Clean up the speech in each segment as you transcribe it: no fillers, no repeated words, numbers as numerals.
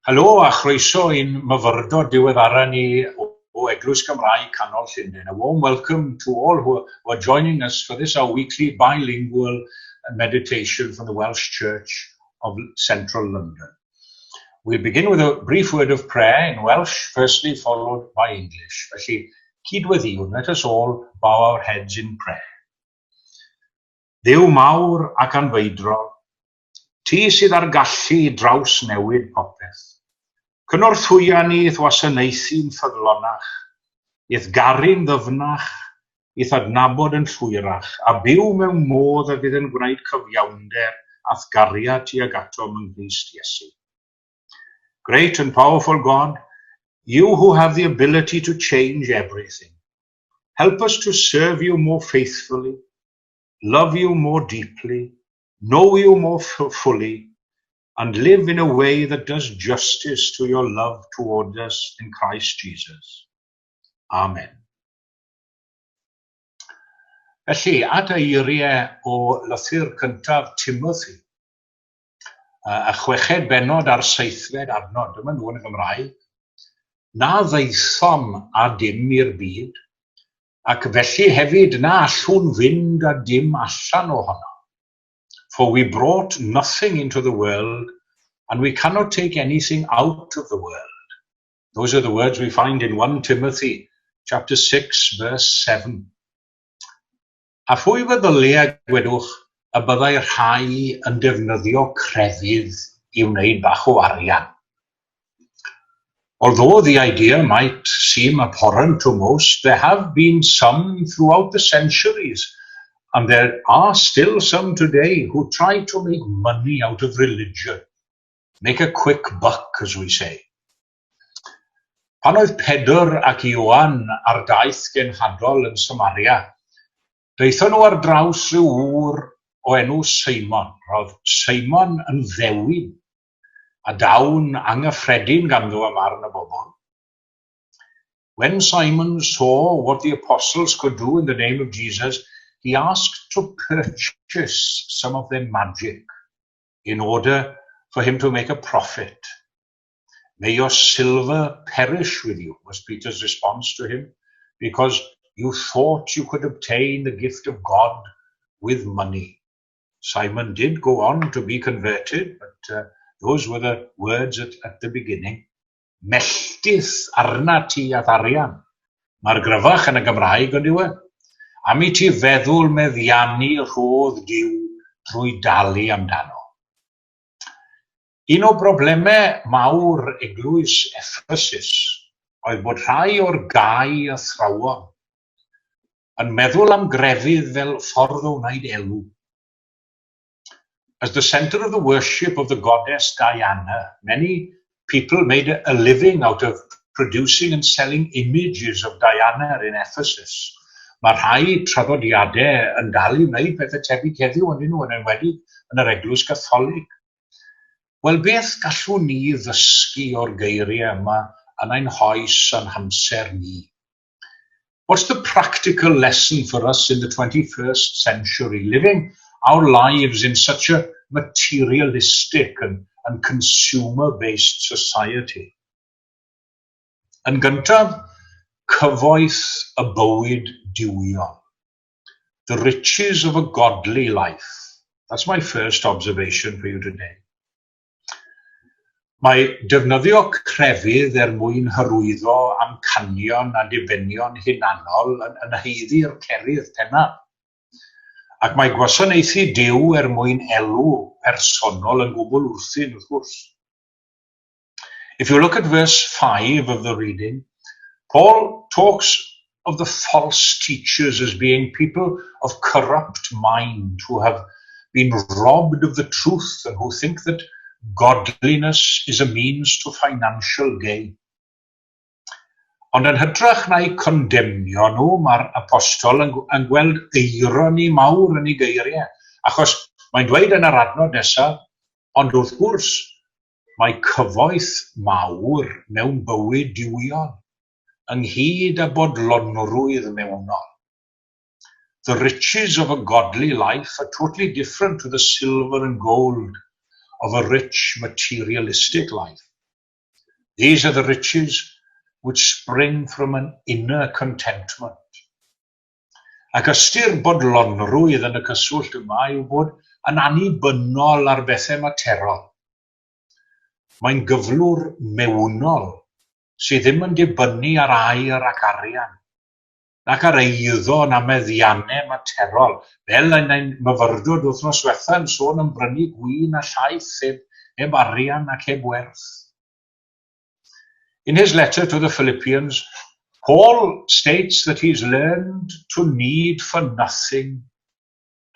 Helo a chroeso i'n myfyrdod diweddara ni o Eglwys Gymraeg Canol Llundain. A warm welcome to all who are joining us for this, our weekly bilingual meditation from the Welsh Church of Central London. We'll begin with a brief word of prayer in Welsh, firstly followed by English. Felly, cydweddïwn, let us all bow our heads in prayer. Dduw mawr ac anfeidrol, Ti sydd â'r gallu i drawsnewid popeth. Cynorthwya ni i'th wasanaethu'n ffyddlonach, i'th garu'n ddyfnach, i'th adnabod yn llwyrach, a byw mewn modd a fydd yn gwneud cyfiawnder â'th gariad tuag atom yng Nghrist Iesu. Great and powerful God, you who have the ability to change everything, help us to serve you more faithfully, love you more deeply, know you more fully, and live in a way that does justice to your love toward us in Christ Jesus. Amen. Felly, at eiriau o lythyr cyntaf Timothy, y chweched bennod a'r seithfed adnod, dyma nhw yn y Gymraeg: "Na ddaethom â dim i'r byd, ac felly hefyd na allwn fynd â dim allan ohono." For we brought nothing into the world, and we cannot take anything out of the world. Those are the words we find in 1 Timothy chapter 6 verse 7. A phwy feddylia, gwedwch, y byddai rhai yn defnyddio crefydd i wneud bach o arian? Although the idea might seem abhorrent to most, there have been some throughout the centuries, and there are still some today, who try to make money out of religion. Make a quick buck, as we say. Pan oedd Pedr ac Ioan ar daith genhadol yn Samaria, daethon nhw ar draws rhyw ŵr o enw Seimon. Roedd Seimon yn ddewin, a dawn anghyffredin ganddo ym marn y bobl. When Simon saw what the apostles could do in the name of Jesus, he asked to purchase some of their magic in order for him to make a profit. "May your silver perish with you," was Peter's response to him, "because you thought you could obtain the gift of God with money." Simon did go on to be converted, but those were the words at the beginning. "Melltith arna ti a'th arian." Mae'r gryfach yn y Gymraeg, on'd yw e? "Am i ti feddwl meddiannu rhodd Duw drwy dalu amdano." Un o broblemau mawr eglwys Ephesus oedd bod rhai o'r gau athrawon yn meddwl am grefydd fel ffordd o wneud elw. As the centre of the worship of the goddess Diana, many people made a living out of producing and selling images of Diana in Ephesus. Mae rhai traddodiadau yn dal i wneud pethau tebyg heddiw yn nhw, yn enwedig yn yr Eglwys Gatholig. Wel, beth gallwn ni ddysgu o'r geiriau yma yn ein hoes a'n hamser ni? What's the practical lesson for us in the 21st century, living our lives in such a materialistic and consumer-based society? Yn gyntaf, cyfoeth y bywyd duwiol. The riches of a godly life. That's my first observation for you today. Mae defnyddio crefydd er mwyn hyrwyddo amcanion a dibenion hunanol yn haeddu'r cerydd pennaf. Ac mae gwasanaethu Duw er mwyn elw personol yn gwbl wrthun, wrth gwrs. If you look at verse 5 of the reading, Paul talks of the false teachers as being people of corrupt mind who have been robbed of the truth and who think that godliness is a means to financial gain. Ond yn hytrach na'i condemnio nhw, mae'r apostol yn gweld eironi mawr yn ei geiriau, achos mae'n dweud yn yr adnod nesaf, "Ond wrth gwrs, mae cyfoeth mawr mewn bywyd duwiol, ynghyd â bodlonrwydd mewnol." The riches of a godly life are totally different to the silver and gold of a rich materialistic life. These are the riches which spring from an inner contentment. Ac ystyr bodlonrwydd yn y cyswllt yma yw bod yn annibynnol ar bethau materol. Mae'n gyflwr mewnol sydd ddim yn dibynnu ar aur ac arian, nac ar eiddo na meddiannau materol, fel yn ein myfyrdod wythnos diwetha yn sôn am brynu gwin a llaeth heb arian ac heb werth. In his letter to the Philippians, Paul states that he's learned to need for nothing,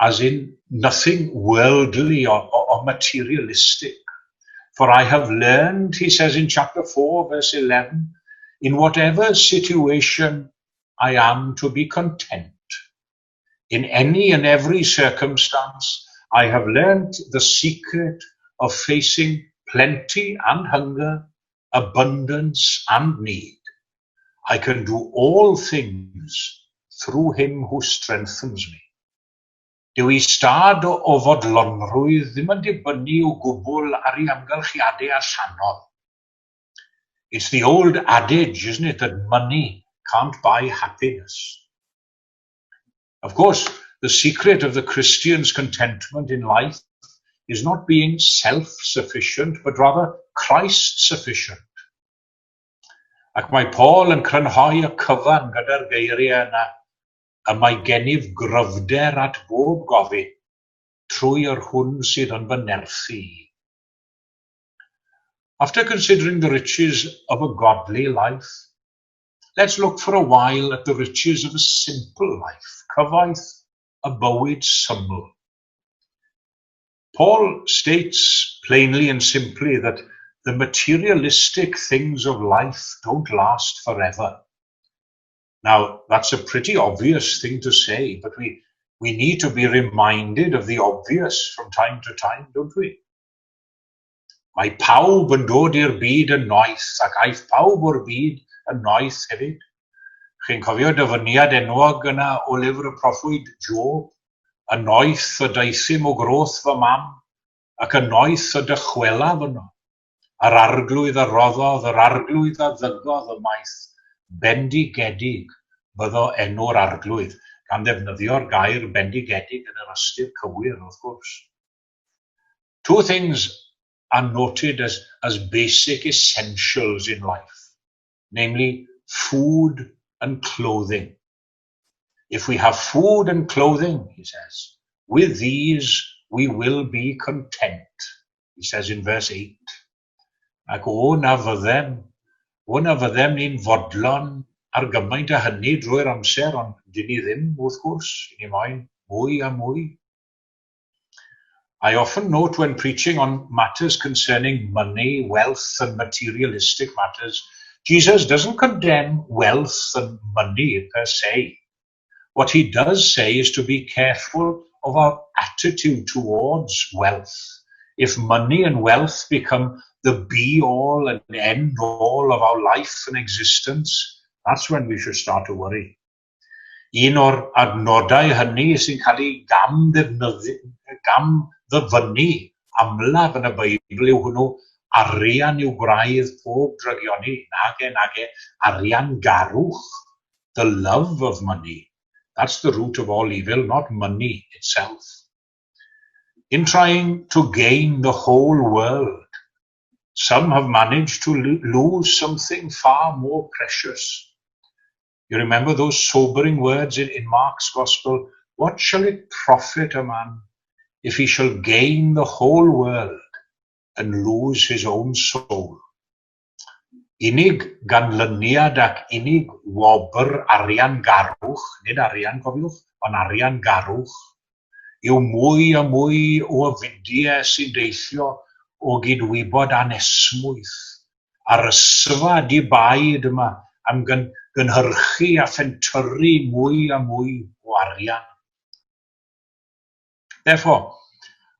as in nothing worldly or materialistic. "For I have learned," he says in chapter 4, verse 11, "in whatever situation I am to be content. In any and every circumstance, I have learned the secret of facing plenty and hunger, abundance and need. I can do all things through him who strengthens me." Dyw ei stad o fodlonrwydd ddim yn dibynnu o gwbl ar ei amgylchiadau allanol. It's the old adage, isn't it, that money can't buy happiness. Of course, the secret of the Christian's contentment in life is not being self-sufficient, but rather Christ-sufficient. Ac mae Paul yn crynhoi y cyfan gyda'r geiriau yna, "Y mae gennyf gryfder at bob gofyn, trwy yr hwn sydd yn fy nerthu i." After considering the riches of a godly life, let's look for a while at the riches of a simple life, cyfoeth y bywyd syml. Paul states plainly and simply that the materialistic things of life don't last forever. Now, that's a pretty obvious thing to say, but we need to be reminded of the obvious from time to time, don't we? Mae pawb yn dod i'r byd yn noeth ac aiff pawb o'r byd yn noeth hefyd. Chi'n cofio dyfyniad enwog yna o lyfr y proffwyd Job? "Yn noeth y daethum o groth fy mam, ac yn noeth y dychwelaf yno. Yr Arglwydd a roddodd, yr Arglwydd a ddygodd ymaith. Bendigedig fyddo enw'r Arglwydd," gan ddefnyddio'r gair bendigedig yn yr ystyr cywir, wrth gwrs. Two things are noted as basic essentials in life, namely food and clothing. "If we have food and clothing," he says, "with these we will be content," he says in verse 8. Ac o na fyddem ni'n fodlon ar gymaint a hynny drwy'r amser, ond dyn ni ddim, wrth gwrs, ni moyn mwy a mwy. I often note when preaching on matters concerning money, wealth, and materialistic matters, Jesus doesn't condemn wealth and money per se. What he does say is to be careful of our attitude towards wealth. If money and wealth become the be all and end all of our life and existence, that's when we should start to worry. Un o'r adnodau hynny sy'n cael ei gam gam ddyfynnu amlaf yn y Beibl yw hwnnw, "Arian yw gwraidd pob drygioni." Nage, nage, ariangarwch, the love of money. That's the root of all evil, not money itself. In trying to gain the whole world, some have managed to lose something far more precious. You remember those sobering words in Mark's Gospel? "What shall it profit a man if he shall gain the whole world and lose his own soul?" Unig ganlyniad ac unig wobr ariangarwch, nid arian, cofiwch, ond ariangarwch, yw mwy a mwy o ofidiau sy'n deillio o gydwybod anesmwyth a'r ysfa di-baid yma am gynhyrchu a phentyrru mwy a mwy o arian. Therefore,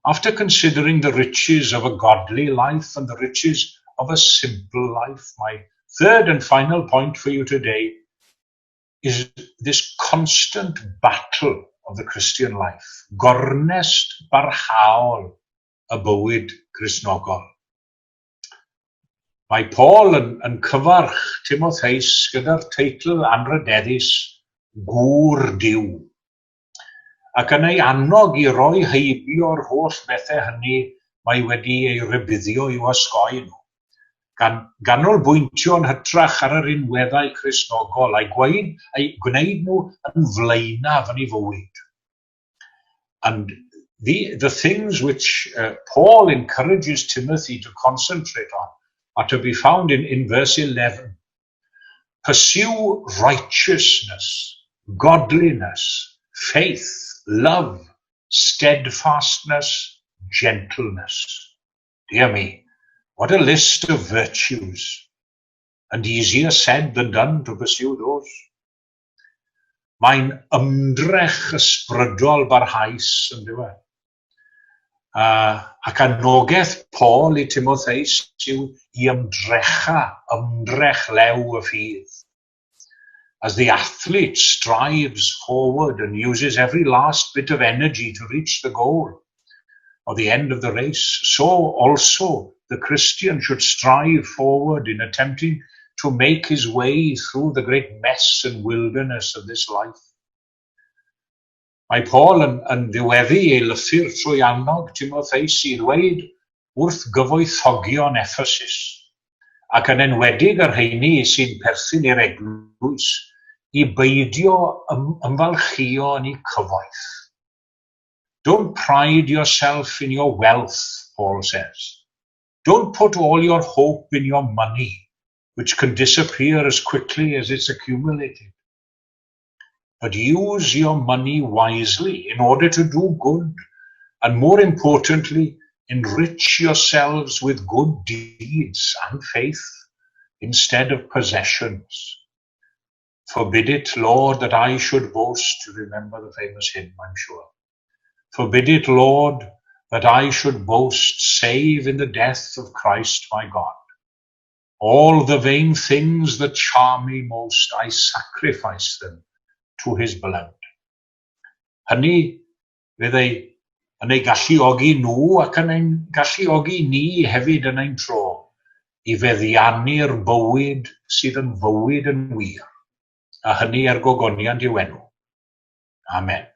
after considering the riches of a godly life and the riches of a simple life, my third and final point for you today is this constant battle of the Christian life. Gornest barhaol y bywyd Cristnogol. Mae Paul yn cyfarch Timotheus gyda'r teitl anrhydeddus Gŵr Duw, ac yn ei annog i roi heibio'r holl bethau hynny mae wedi ei rybuddio i'w osgoi nhw, gan ganolbwyntio yn hytrach ar y rhinweddau Cristnogol a'i gweud, a'i gwneud nhw yn flaenaf yn ei fywyd. And the things which Paul encourages Timothy to concentrate on are to be found in verse 11. Pursue righteousness, godliness, faith, love, steadfastness, gentleness. Dear me, what a list of virtues. And easier said than done to pursue those. Mae'n ymdrech ysbrydol barhaus, yn dyw? Ac anogaeth Paul i Timotheus yw i ymdrecha, ymdrech lew y ffydd. As the athlete strives forward and uses every last bit of energy to reach the goal or the end of the race, so also the Christian should strive forward in attempting to make his way through the great mess and wilderness of this life. Mae Paul yn diweddu ei lythyr trwy annog Timotheus i ddweud wrth gyfoethogion Ephesus, ac yn enwedig yr rheini sy'n perthyn i'r eglwys, i beidio ymfalchio yn eu cyfoeth. "Don't pride yourself in your wealth," Paul says. "Don't put all your hope in your money, which can disappear as quickly as it's accumulated. But use your money wisely in order to do good, and more importantly, enrich yourselves with good deeds and faith instead of possessions. Forbid it, Lord, that I should boast." You remember the famous hymn, I'm sure. "Forbid it, Lord, that I should boast, save in the death of Christ my God. All the vain things that charm me most, I sacrifice them to his blood." Hynny fydd yn ei galluogi nhw ac yn ein galluogi ni hefyd yn ein tro i feddiannu'r bywyd sydd yn fywyd yn wir, a hynny er gogoniant i'w enw. Amen.